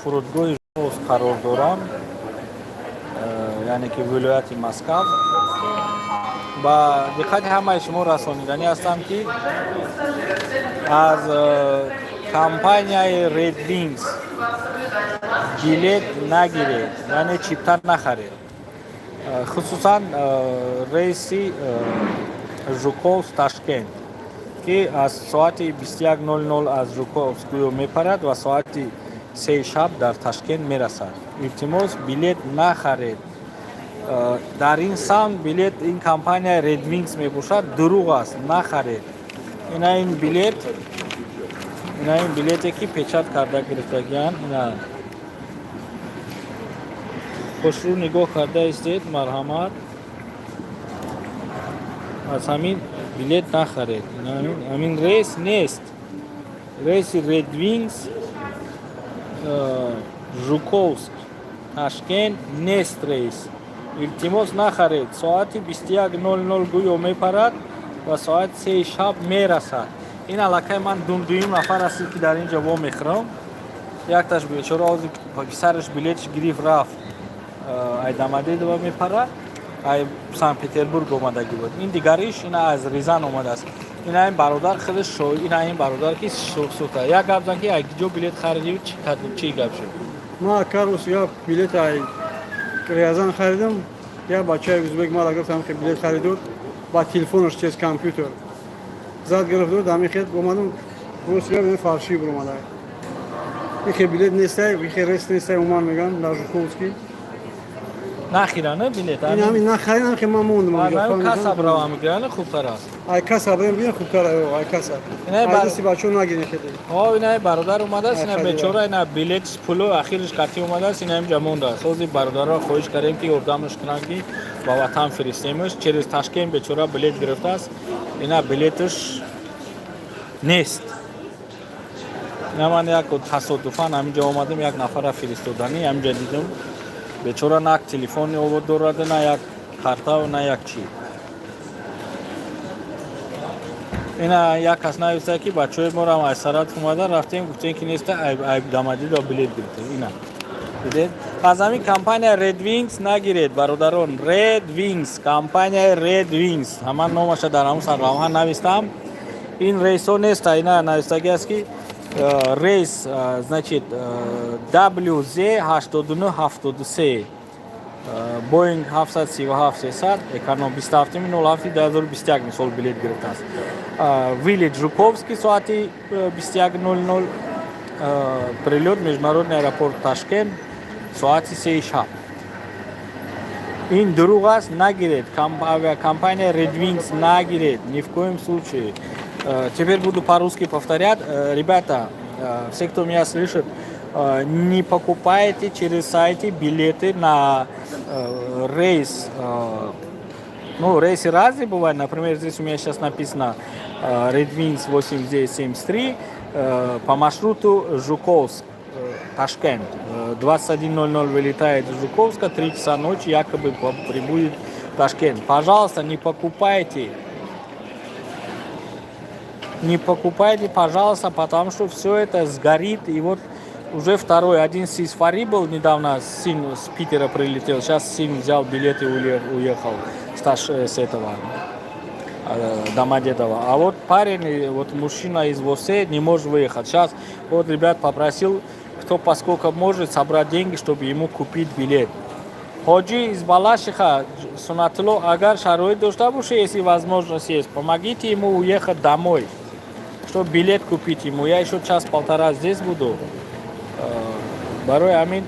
Фурудгоҳи Жуковск қарор дорам, яъне ки вилояти Москав. Ба диққати ҳамаи шумо расониданӣ ҳастам, ки аз компанияи Red Wings билет нагиред, яъне чипта нахаред, хусусан рейси Жуковск Ташкент, ки аз соати 21:00 аз Жуковск гӯё мепарад ва соати 3 шаб дар Ташкент мерасад. Илтимос, билет нахаред дар ин самт. Билет ин компания Red Wings мебошад, дурӯғ аст, нахаред. Ина ин билет, ина ин билете, ки печать карда гирифтагиян. Ина хушрӯ нигоҳ карда истед, марҳамат, аз ҳамин билет нахаред. Ҳамин рейс нест. Рейси Red Wings Жуковск Ташкент нест рейс. Илтимос, нахаред. Соати 21:00 гӯё мепарад ва соати 3 шаб мерасад. Ин аллакай ман дуюм нафар ҳастем, ки дар ин ҷо вомехӯрам. Якташ бечора ҳозир писараш билетш гирифт, рафт, ай Домодедово мепарад, ай Санкт Петербург омадагӣ буд. Ин дигариш ина аз Рязан омадааст. Ина ин бародар хеле, ина ин бародар ки сӯхта. Як гап зан, ки ай ҷо билет харидӣ, чӣ гап шуд? Ма карус я билет ай Рязан харидам. Я бачаи узбек мара гуфт, ҳам билет харидуд, ба телефонаш через компютер зад, гирифт, дод. Ҳамин хел омадам, рӯз я фальшивый буромада. Ихе билет нестай, ихе рейс нестай, уман меган дар Жуковский. Нахирана билет. Ин ҳамин нахаридам, ки ман мондам. Касса бравам гирана, хубтар аст. Ай касса бирем, бигирем, хубтар. Ай касса. Ай дасти бачаҳо нагирем хеле. Ҳо, ина бародар омадааст, ина бечора, ина билет, пулу ахириш қатъи омадааст, ина инҷа мондааст. Ҳозир бародарро хоҳиш кардем, ки ёрдамаш кунанд, ки ба ватан фиристемаш. Через Ташкент бечора билет гирифтааст, ина билеташ нест. Ина ман як тасодуфан ҳаминҷа омадам, як нафара фиристоданӣ ҳаминҷа дидам. Бечора на телефони овод дорад, на як картау, на як чӣ. Ина як кас нависта, ки бачаҳои морам аз Саратов омада, рафтем, гуфтем, ки неста, ай Домодедово билет гирифтем. Ина дидед, аз ҳамин компания Red Wings нагиред, бародарон. Red Wings, компанияи Red Wings, ҳаман номаша дар ҳамун сарлавҳа навистам. Ин рейсҳо неста. Ина навистагӣ аст, ки рейс, значит, WZ 8973, Боинг 737-300 эконом, 27.07.2021 мисол билет гирифтааст. Вылет Жуковский соати 21:00, прилёт международный аэропорт Ташкент соати 3 шаб. Ин дурӯғ аст, нагиред. Авиакомпания Red Wings нагиред ни в коем случае. Теперь буду по-русски повторять. Ребята, все, кто меня слышит, не покупайте через сайты билеты на рейс. Ну, рейсы разные бывают. Например, здесь у меня сейчас написано Red Wings 8973 по маршруту Жуковск, Ташкент. 21:00 вылетает из Жуковска, 3 часа ночи якобы прибудет в Ташкент. Пожалуйста, не покупайте. Не покупайте, пожалуйста, потому что все это сгорит. И вот уже второй, один с Исфари был недавно, сын с Питера прилетел. Сейчас сын взял билет и уехал с этого Домодедово. А вот парень, вот мужчина из Восе не может выехать. Сейчас вот ребят попросил, кто поскольку может собрать деньги, чтобы ему купить билет. Ходжи из Балашиха, Сунатулло, агар шароит дошта боши, если возможность есть, помогите ему уехать домой, чтобы билет купить ему. Я еще час-полтора здесь буду. Барои ҳамин,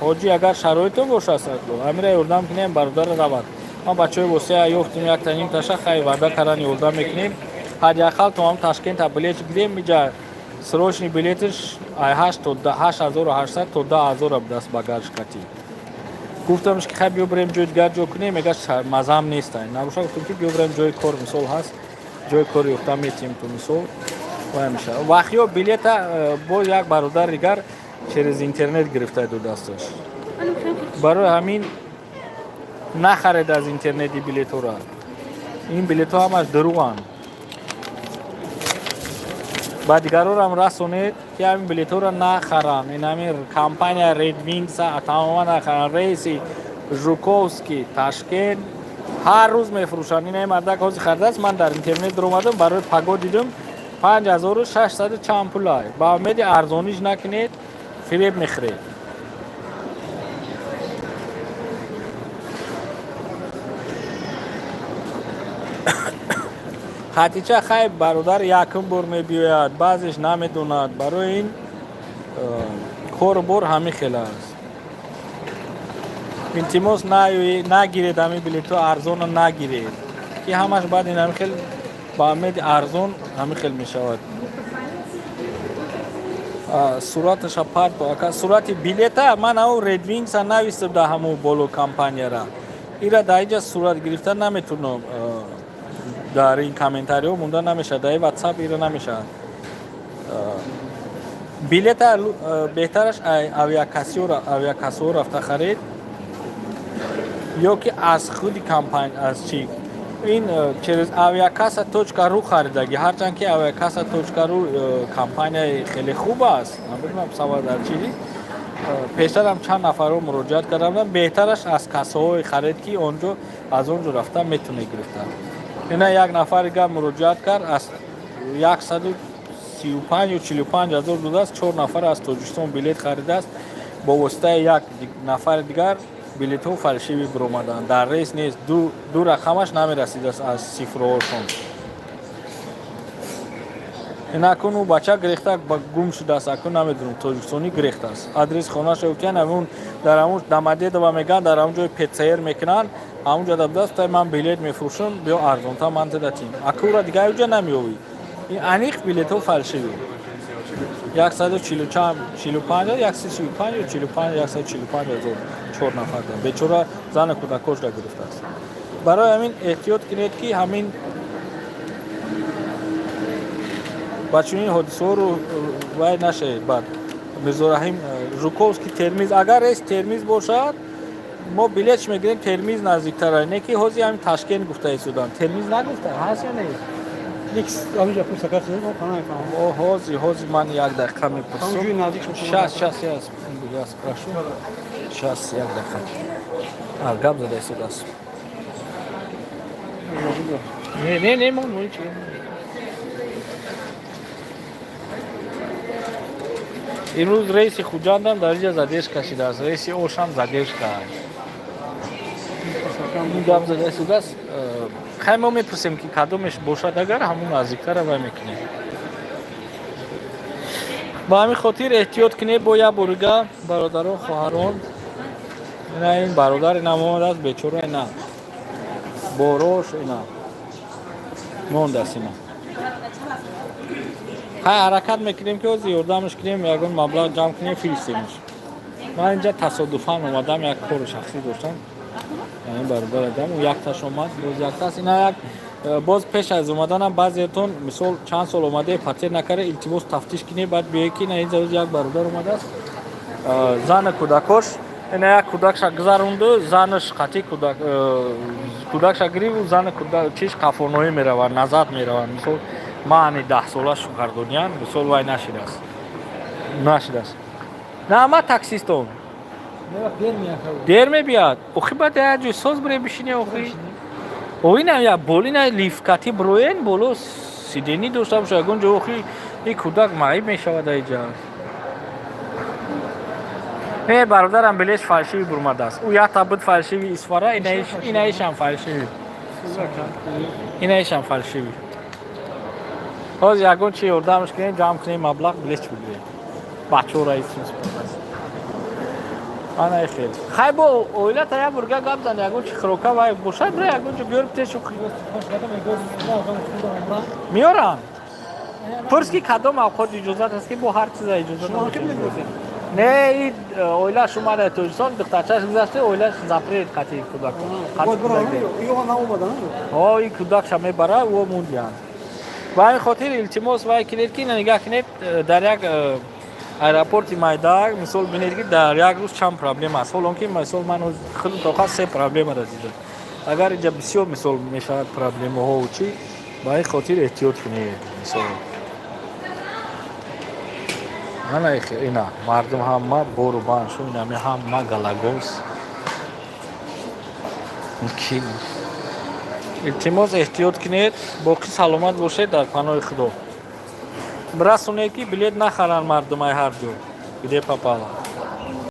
ҳоҷӣ, агар шароито бошад, ҳамира ёрдам кунем, бародара равад. Ман бачаҳои Восея ёфтим, якта нимташа хай ваъда кардан, ёрдам мекунем. Ҳадди ақал то ҳам Ташкента билет гирем. Иҷа срочный билетш ай ҳашт то 8800 то 10 000 будаст багаж катӣ. Гуфтамш, ки хай, биё бирем, ҷои дигар ҷо кунем. Мега, мазам неста. Набоша, гуфтам, ки биё бирем, ҷои кор мисол ҳаст, ҷои кор ёфта метиҳем, ту мисол вай мешавад. Вахё билета боз як бародар дигар через интернет гирифта додасташ. Барои ҳамин нахаред аз интернети билетҳоро. Ин билетҳо ҳамаш дурӯғанд. Ба дигарорам расонед, ки ҳамин билетҳоро нахаранд. Ин ҳамин компания Red Wings тамоман нахаранд. Рейси Жуковский Ташкент ҳар рӯз мефурӯшанд. Ин ҳамин мардак ҳозир харидааст. Ман дар интернет даромадам, барои паго дидам, 5600 чанд пулай. Ба умеди арзониш накунед, фиреб мехӯред. Хатича хай, бародар якум бор мебиёяд, баъзеш намедонад. Барои ин кору бор ҳамин хел аст. Илтимос, нагиред ҳамин билетҳо, арзонро нагиред, ки ҳамаш баъд ин ҳамин хел ба умеди арзон ҳамин хел мешавад. Сураташа парто, ака, сурати билета. Ман ҳамун Red Wings-а навистам дар ҳамун боло компанияра. Ира дар инҷа сурат гирифта наметунам, дар ин комментариҳо монда намешавад, дар WhatsApp ира намешавад. Билета беҳтараш авиакассаҳо рафта харед ё ки аз худи компания, аз чи ин через авиакасса.ру харидагӣ. Ҳарчанд ки авиакасса.ру компанияи хеле хуб аст, намедонам сабаб дар чи. Пештарам чанд нафарро муроҷиат кардам. Беҳтараш аз кассаҳое харед, ки онҷо аз он ҷо рафта метавонед гирифта. Ина як нафари гап муроҷиат кард, аз 135 ё 45 ҳазор додааст, чор нафар аз Тоҷикистон билет харидааст. Бо воситаи як нафари дигар билетҳо фальшивый биромаданд, дар рейс нест, ду рақамаш намерасидааст аз цифроҳошон. Ин акун ӯ бача гирехта гум шудааст, акун намедонам, тоҷикистонӣ гирехтааст. Адреси хонаашо гуфтиян, ҳамун дар ҳамун Домодедово мегӯянд, дар ҳамун ҷои ПЦР мекунанд, ҳамун ҷо будааст. Та ман билет мефурӯшам, биё арзонтар ман тедатим. Акура дигар ҷа намеёвӣ. Ин аниқ билетҳо фальшивый. 145, 135 ё 45, 145 ҳазор, чор нафар. Бечора зана кӯдакошра гирифтааст. Барои ҳамин эҳтиёт кунед, ки ҳамин ба чунин ҳодисаҳоро вай нашавед. Баъд Мирзораҳим, Жуковский Термиз, агар рейс Термиз бошад, мо билетш мегирем, Термиз наздиктара. Не ки ҳозир ҳамин Ташкент гуфта истодам, Термиз нагуфта ҳаст ё не? Ҳозир ман як дақиқа мепурсам. Щас, щас, я спрошу. Щас, як дақиқа. Гап зада истодааст. Не, не, не, мон, ҳеч. Имрӯз рейси Хуҷандам дар инҷа задержка шидааст, рейси Ошам задержка. Гап зада истодааст. Хай, мо мепурсем, ки кадомеш бошад, агар ҳамун наздиктара вай мекунем. Ба ҳамин хотир эҳтиёт кунед. Бо як борига, бародарон, хоҳарон, ина ин бародар ина омадааст, бечора, ина борош ина мондааст ина. Хай, ҳаракат мекунем, ки ҳозир ёрдамаш кунем, ягон маблағ ҷамъ кунем, фиристемаш. Ман инҷа тасодуфан омадам, як кори шахсӣ доштам, ин бародар адам якташ омад, боз яктас ина як. Боз пеш аз омаданам баъзеятон, мисол, чанд сол омаде, патент накарда, илтимос, тафтиш кунед, баъд биёед, ки ина инҷа як бародар омадааст, зана кӯдакош, ина як кӯдакша гузаронду, занаш қатъи кӯдак, кӯдакша гирифту зана чиш қафоноӣ мераванд, назад мераванд. Мисол, маани 10-сола шухардониям, мисол, вай нашидааст, нашидааст. На, ма таксистон дер мебиёд. Охи, баъд як ҷой соз бире бишине. Охи, оина я болина лифткати броен, боло сиденье дошта боша ягон ҷо. Охи, и кӯдак маъиб мешавад аиҷа. Не, бародарам билеш фальшивый бурмадааст. Ӯ якта буд фальшивый Исфара, инаишам фальшивый, инаишам фальшивый. Ҳозир ягон чи ёрдамаш кунем, ҷамъ кунем маблағ, билет бигирем бачаҳоро. Ана хел. Хай, бо оилата як бурга гап зан, ягон чи хӯрока вай бошад, бира ягон ҷо биёр тешу меёрам. Пурс, ки кадом авқот иҷозат аст, ки бо ҳар чиза иҷозат не. И оилаш омада Тоҷикистон, духтарчаш гузашта, оилаш запрет қатъи кӯдак. И кӯдакша мебара, ӯ мундиянд. Ба ҳамин хотир илтимос вай кунед, ки нигаҳ кунед. Дар як аэропорти майдак, мисол, бинед, ки дар як рӯз чанд проблема аст. Ҳолон ки, мисол, ман худам тоқа се проблемаро дидам. Агар инҷа бисёр, мисол, мешавад проблемаҳову чӣ, ба ин хотир эҳтиёт кунед. Мисол. Ана ина мардум ҳама бору баншу, инами ҳама галагоз ки. Илтимос, эҳтиёт кунед, боқӣ саломат бошед, дар паноҳи Худо. Расонед, ки билет нахаранд мардумай ҳар ҷо, где попало.